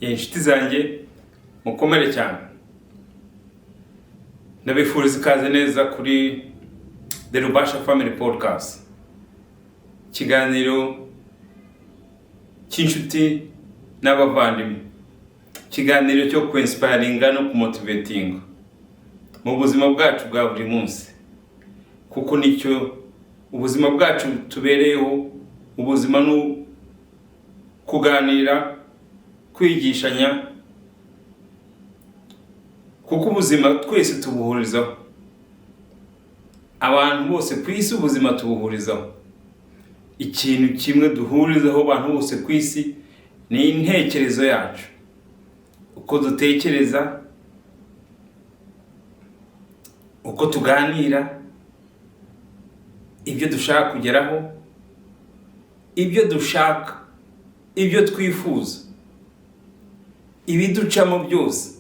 Inshuti zanjye, mukomere cyane. Ndabifuriza ikaze neza kuri The Rubasha Family Podcast, ikiganiro cy'inshuti n'abavandimwe, ikiganiro cyo kwinspiringa no kumotivatinga mu buzima bwacu bwa buri munsi, kuko nicyo ubuzima bwacu tubereyeho. Ubuzima ni kuganira, kwigishanya, kuko ubuzima twese tubuhurizaho. Abantu bose ku isi ubuzima tubuhurizaho. Ikintu kimwe duhurizaho abantu bose ku isi ni intekerezo yacu, uko dutekereza, uko tuganira, ibyo dushaka kugeraho, ibyo dushaka, ibyo twifuza, ibiducamo byose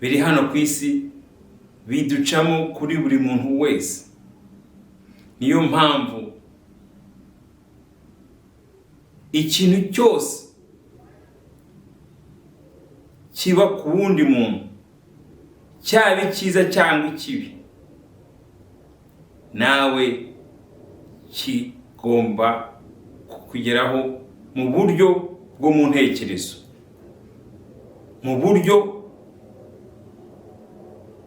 biri hano ku isi, biducamo kuri buri muntu wese. Niyo mpamvu ikintu cyose kiba ku wundi muntu, cyaba icyiza cyangwa ikibi, nawe kigomba kukugeraho mu buryo bwo mu ntekerezo, mu buryo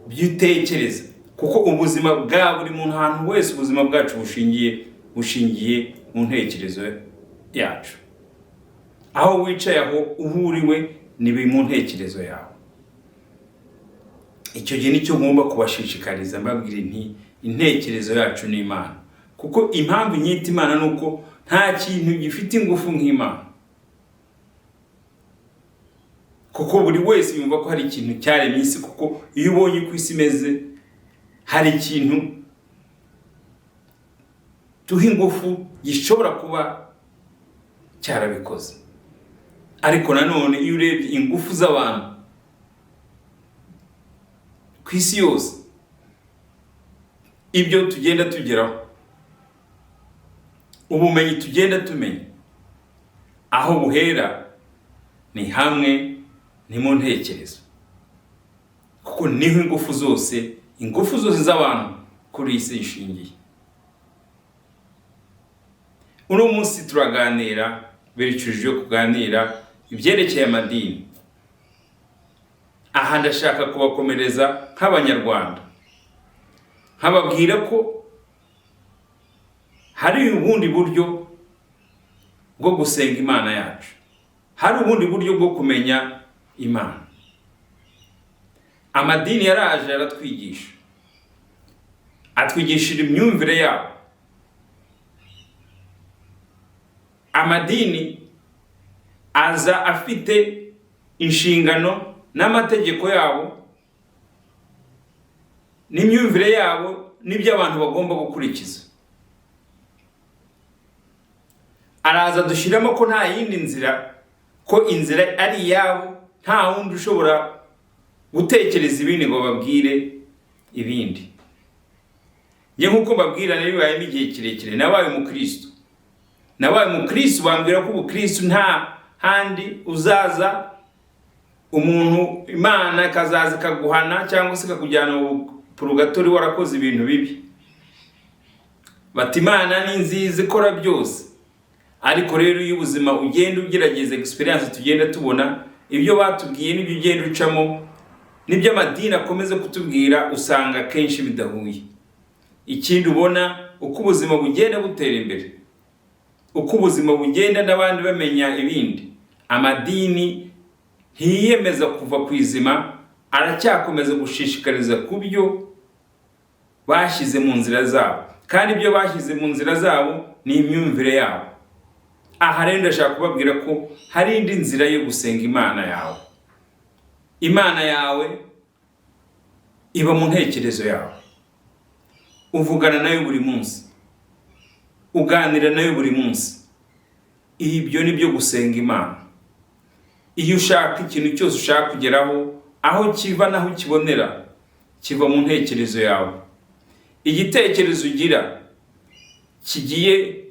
by'utekereza, kuko ubuzima bwa buri muntu, ahantu wese ubuzima bwacu bushingiye mu ntekerezo yacu. Aho wicaye, aho uhuriwe, ni mu ntekerezo yawe. Icyo gihe nicyo ngomba kubashishikariza, mbabwira nti intekerezo yacu ni Imana. Kuko impamvu nyita Imana ni uko nta kintu gifite ingufu nk'Imana, kuko buri wese yumva ko hari ikintu cyaremye isi. Kuko iyo ubonye uko isi imeze, hari ikintu duha ingufu gishobora kuba cyarabikoze. Ariko nanone iyo urebye ingufu z'abantu ku isi yose, ibyo tugenda tugeraho, ubumenyi tugenda tumenya, aho buhera ni hamwe, ni mu ntekerezo, kuko niho ingufu zose z'abantu kuri iyi si zishingiye. Uno munsi turaganira, berekeje kuganira ibyerekeye amadini. Aha ndashaka kubakomereza nk'Abanyarwanda, nkababwira ko hari ubundi buryo bwo gusenga Imana yacu, hari ubundi buryo bwo kumenya Imana. Amadini yaraje aratwigisha, atwigishira imyumvire yabo. Amadini aza afite inshingano n'amategeko yabo n'imyumvire yabo n'ibyo abantu bagomba gukurikiza. Araza dushyiramo ko nta yindi nzira, ko inzira ari iyabo, nta wundi ushobora gutekereza ibindi ngo babwire ibindi. Njye nk'uko mbabwira, nabibayemo igihe kirekire. Nabaye umukristo, bambwira ko ubukristo nta handi uzaza umuntu, Imana ikazaza ikaguhana cyangwa se ikakujyana mu purugatori warakoze ibintu bibi. Bati Imana ni nziza, ikora byose. Ariko rero iyo ubuzima ugenda ugerageza, experience tugenda tubona, ibyo batubwiye n'ibyo ugenda ucamo n'ibyo amadini akomeza kutubwira, usanga akenshi bidahuye. Ikindi ubona, uko ubuzima bugenda butera imbere, uko ubuzima bugenda n'abandi bamenya ibindi, amadini ntiyiyemeza kuva ku izima, aracyakomeza gushishikariza ku byo bashyize mu nzira zabo, kandi ibyo bashyize mu nzira zabo ni imyumvire yabo. Aha rero ndashaka kubabwira ko hari indi nzira yo gusenga Imana yawe. Imana yawe iba mu ntekerezo yawe, uvugana nayo buri munsi, uganira nayo buri munsi. Ibyo ni byo gusenga Imana. Iyo ushaka ikintu cyose ushaka kugeraho, aho kiva n'aho ukibonera, kiva mu ntekerezo yawe. Igitekerezo ugira kigiye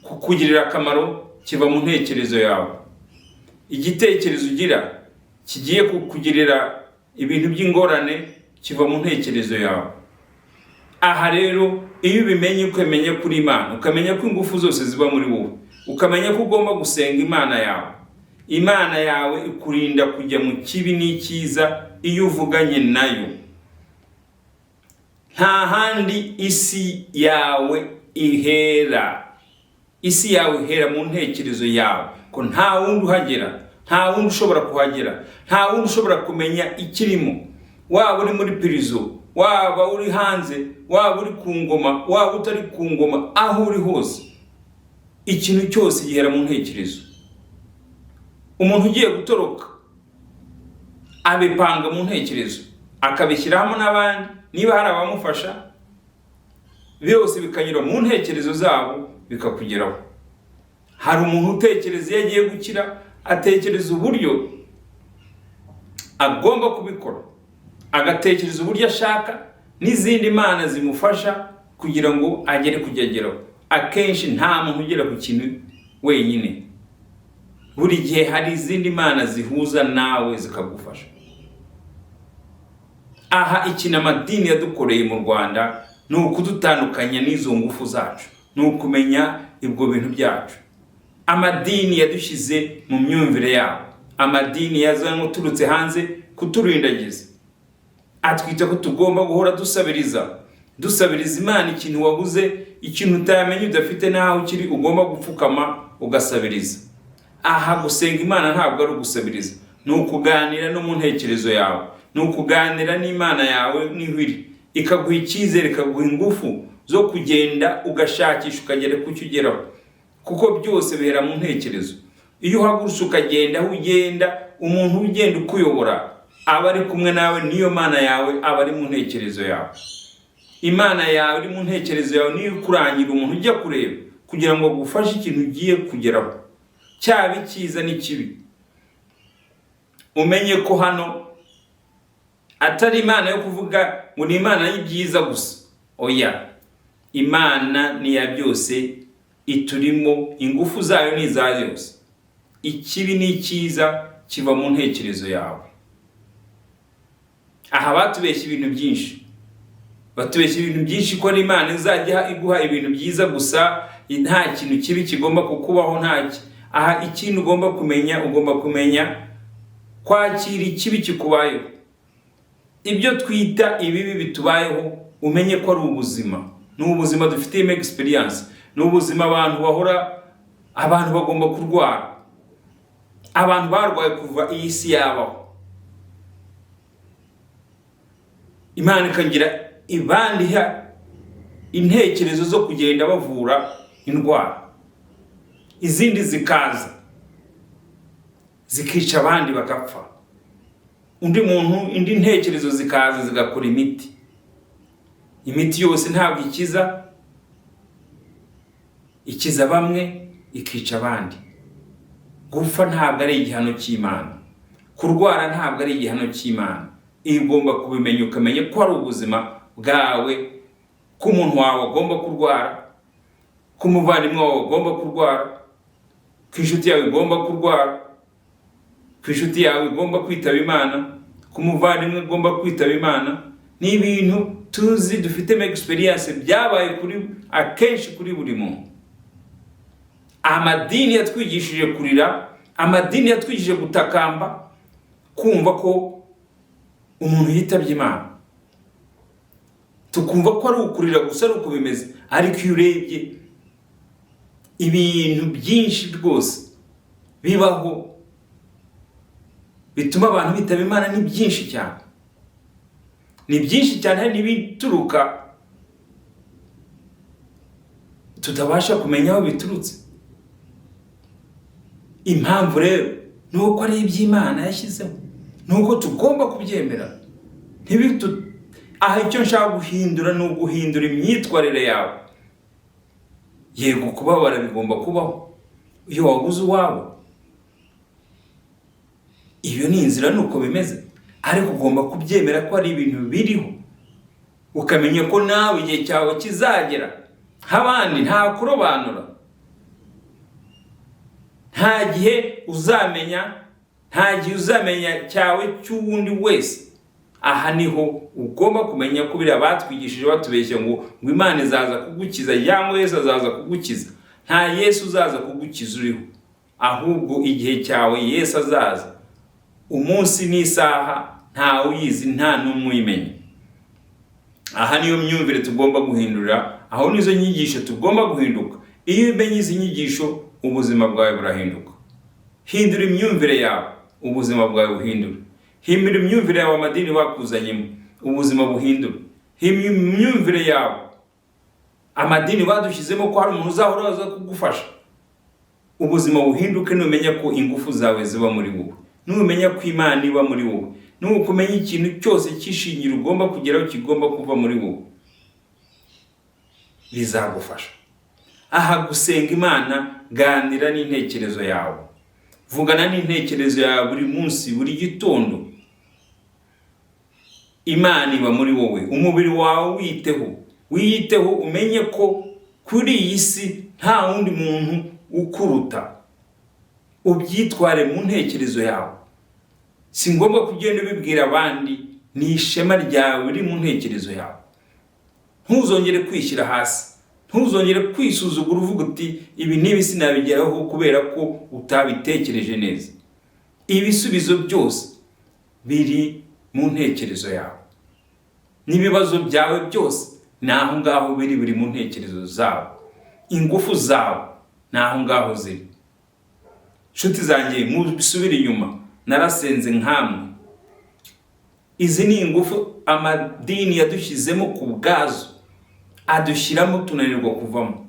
kukugirira akamaro kiva mu ntekerezo yawe. Igitekerezo ugira kigiye kukugirira ibintu by'ingorane kiva mu ntekerezo yawe. Aha rero iyo ubimenye, ukamenya kuri Imana, ukamenya ko ingufu zose ziba muri wowe, ukamenya ko ugomba gusenga Imana yawe, Imana yawe ikurinda kujya mu kibi n'icyiza iyo uvuganye nayo. Nta handi isi yawe ihera. Isi yawe ihera mu ntekerezo yawe, ko nta wundi uhagera, nta wundi ushobora kuhagera, nta wundi ushobora kumenya ikirimo. Waba uri muri pirizo, waba uri hanze, waba uri ku ngoma, waba utari ku ngoma, aho uri hose, ikintu cyose gihera mu ntekerezo. Umuntu ugiye gutoroka abipanga mu ntekerezo, akabishyiramo n'abandi niba hari abamufasha, byose bikanyura mu ntekerezo zabo bikakugeraho. Hari umuntu utekereza iyo agiye gukira, atekereza uburyo agomba kubikora, agatekereza uburyo ashaka n'izindi mana zimufasha kugira ngo agere kujya ageraho. Akenshi nta muntu ugera ku kintu wenyine, buri gihe hari izindi mana zihuza nawe zikagufasha. Aha ikintu amadini yadukoreye mu Rwanda ni ukudutandukanya n'izo ngufu zacu, ni ukumenya ibyo bintu byacu. Amadini yadushyize mu myumvire yabo, amadini yazanywe uturutse hanze kuturindagiza, atwita ko tugomba guhora dusabiriza, dusabiriza Imana ikintu wabuze, ikintu utamenya, udafite n'aho kiri, ugomba gupfukama ugasabiriza. Aha gusenga Imana ntabwo ari ugusabiriza, ni ukuganira no mu ntekerezo yawe, ni ukuganira n'Imana yawe niho iri, ikaguha icyizere, ikaguha ingufu zo kugenda ugashakisha ukagera ku cyo ugeraho, kuko byose bihera mu ntekerezo. Iyo uhagurutse ukagenda, aho ugenda, umuntu ugenda ukuyobora aba ari kumwe nawe, niyo Mana yawe aba ari mu ntekerezo yawe. Imana yawe iri mu ntekerezo yawe niyo ikurangira umuntu ujya kureba kugira ngo agufashe ikintu ugiye kugeraho, cyaba icyiza n'ikibi. Umenye ko hano atari Imana yo kuvuga ngo ni Imana y'ibyiza gusa, oya, Imana ni iya byose, iturimo, ingufu zayo ni iza yose. Ikibi n'icyiza kiva mu ntekerezo yawe. Aha batubeshya ibintu byinshi, batubeshya ibintu byinshi ko ari Imana izajya iguha ibintu byiza gusa, nta kintu kibi kigomba kukubaho, ntaki. Aha ikintu ugomba kumenya, ugomba kumenya kwakira ikibi kikubayeho. Ibyo twita ibibi bitubayeho, umenye ko ari ubuzima, ni ubuzima dufitiyemo experience, ni ubuzima abantu bahora, abantu bagomba kurwara, abantu barwaye kuva iyi si yabaho. Imana ikagira ibandi iha intekerezo zo kugenda bavura indwara, izindi zikaza zikica abandi bagapfa, undi muntu indi ntekerezo zikaza zigakora imiti. Imiti yose ntabwo ikiza, ikiza bamwe ikica abandi. Gupfa ntabwo ari igihano cy'Imana, kurwara ntabwo ari igihano cy'Imana. Iyo ugomba kubimenya, ukamenya ko ari ubuzima bwawe, ko umuntu wawe agomba kurwara, ko umuvandimwe wawe agomba kurwara, ko inshuti yawe igomba kurwara, ko inshuti yawe igomba kwitaba Imana, ko umuvandimwe agomba kwitaba Imana. Ni ibintu tuzi, dufitemo experience, byabaye kuri akenshi kuri buri muntu. Amadini yatwigishije kurira, amadini yatwigishije gutakamba, kumva ko umuntu yitabye Imana, tukumva ko ari ukurira gusa, ari uko bimeze. Ariko iyo urebye ibintu byinshi rwose bibaho bituma abantu bitaba Imana ni byinshi cyane, ni byinshi cyane. Hari n'ibituruka tutabasha kumenya aho biturutse. Impamvu rero ni uko ari iby'Imana yashyizemo, ni uko tugomba kubyemera. Aha icyo nshaka guhindura ni uguhindura imyitwarire yawe. Yego, kubabara bigomba kubaho iyo wabuze uwawe, iyo ni inzira, ni uko bimeze, ariko ugomba kubyemera ko ari ibintu biriho, ukamenya ko nawe igihe cyawe kizagera nk'abandi. Nta kurobanura, nta gihe uzamenya. Nta gihe uzamenya cyawe cy'uwundi wese. Aha niho ugomba kumenya ko biriya batwigishije batubeshya ngo Imana izaza kugukiza cyangwa Yesu azaza kugukiza, nta Yesu uzaza kugukiza uriho. Ahubwo igihe cyawe Yesu azaza, umunsi n'isaha ntawe uyizi, nta n'umwe uyimenya. Aha niyo myumvire tugomba guhindura, aho nizo nyigisho tugomba guhinduka. Iyo umenye izi nyigisho, ubuzima bwawe burahinduka. Hindura imyumvire yawe, ubuzima bwawe buhindura. Hindura imyumvire yawe amadini bakuzanyemo, ubuzima buhindura. Hindura imyumvire yawe amadini badushyizemo ko hari umuntu uzahora aza kugufasha, ubuzima buhinduke. Numenya ko ingufu zawe ziba muri wowe, numenya ko Imana iba muri wowe, nukumenya ikintu cyose cy'ishingiro ugomba kugeraho kigomba kuva muri wowe, bizagufasha. Aha gusenga Imana, ganira n'intekerezo yawe, vugana n'intekerezo yawe buri munsi, buri gitondo. Imana iba muri wowe. Umubiri wawe witeho, wiyiteho, umenye ko kuri iyi si nta wundi muntu ukuruta. Ubyitware mu ntekerezo yawe. Si ngombwa ko ugenda ubibwira abandi, ni ishema ryawe riri mu ntekerezo yawe. Ntuzongere kwishyira hasi, ntuzongere kwisuzugura uvuga uti: "Ibi n'ibi sinabigeraho," kubera ko utabitekereje neza. Ibisubizo byose biri mu ntekerezo yawe, n'ibibazo byawe byose ni aho ngaho biri, biri mu ntekerezo zawe. Ingufu zawe ni aho ngaho ziri. Inshuti zanjye, musubire inyuma, narasenze nkamwe. Izi ni ingufu amadini yadushyizemo ku bwazo, adushyiramo tunanirwa kuvamo.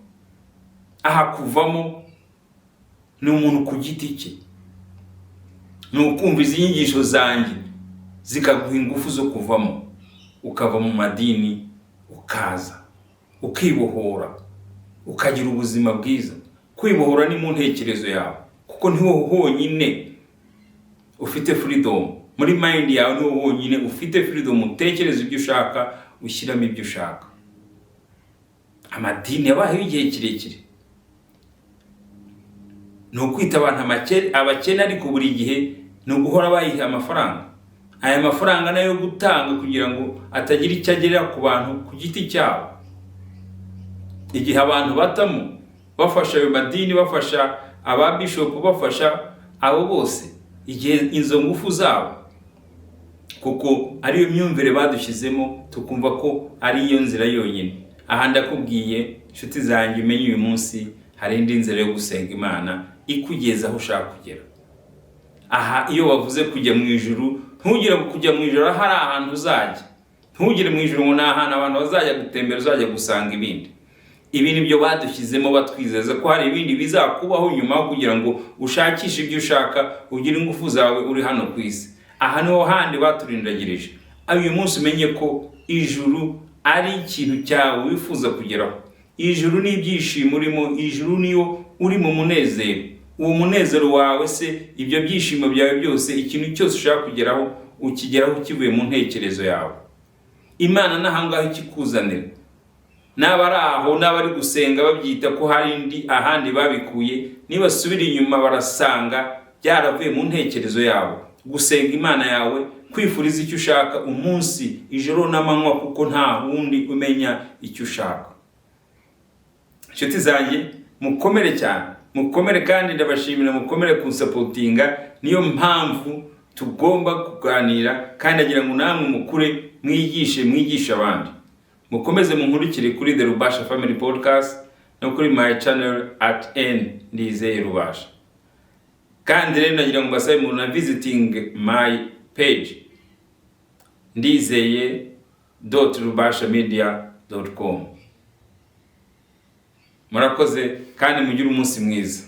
Aha kuvamo ni umuntu ku giti cye, ni ukumva izi nyigisho zanjye zikaguha ingufu zo kuvamo, ukava mu madini, ukaza ukibohora, ukagira ubuzima bwiza. Kwibohora ni mu ntekerezo yawe, kuko niho honyine ufite freedom. Muri mind yawe niho honyine ufite freedom, utekereza ibyo ushaka, ushyiramo ibyo ushaka. Amadini yabayeho igihe kirekire, ni ukwita abantu abakene, ariko buri gihe ni uguhora bayiha amafaranga. Aya mafaranga nayo gutanga kugira ngo atagira icyo agera ku bantu ku giti cyabo. Igihe abantu batamo bafasha ayo madini, bafasha ababishopu, bafasha abo bose, igihe izo ngufu zabo, kuko ariyo myumvire badushyizemo, tukumva ko ari yo nzira yonyine. Aha ndakubwiye, inshuti zanjye, umenye uyu munsi hari indi nzira yo gusenga Imana ikugeza aho ushaka kugera. Aha iyo bavuze kujya mu ijuru, ntugire ngo kujya mu ijuru hari ahantu uzajya, ntugire mu ijuru ngo ni ahantu abantu bazajya gutembera, uzajya gusanga ibindi. Ibi ni byo badushyizemo, batwizeza ko hari ibindi bizakubaho nyuma kugira ngo ushakishe ibyo ushaka, ugire ingufu zawe uri hano ku isi. Aha niho handi baturindagirije. Uyu munsi umenye ko ijuru ari ikintu cyawe wifuza kugeraho. Ijuru ni ibyishimo urimo, ijuru niyo uri mu munezero. Uwo munezero wawe se, ibyo byishimo byawe byose, ikintu cyose ushaka kugeraho, ukigeraho kivuye mu ntekerezo yawe. Imana n'ahangaha ikikuzanira, n'aba ari aho n'abari gusenga babyita ko hari indi ahandi babikuye, nibasubira inyuma barasanga byaravuye mu ntekerezo yabo. Gusenga Imana yawe, kwifuriza icyo ushaka umunsi, ijoro n'amanywa, kuko nta wundi umenya icyo ushaka. Inshuti zanjye, mukomere cyane, mukomere, kandi ndabashimira, mukomere kunsupportinga. Niyo mpamvu tugomba kuganira, kandi agira ngo namwe mukure, mwigishe, mwigishe abandi. Mukomeze munkurikire kuri The Rubasha Family Podcast no kuri my channel @NNdizeye Rubasha. Kandi rero nagira ngo mbasabe umuntu na visiting my page, ndizeye.rubashamedia.com. Murakoze kandi mugire umunsi mwiza.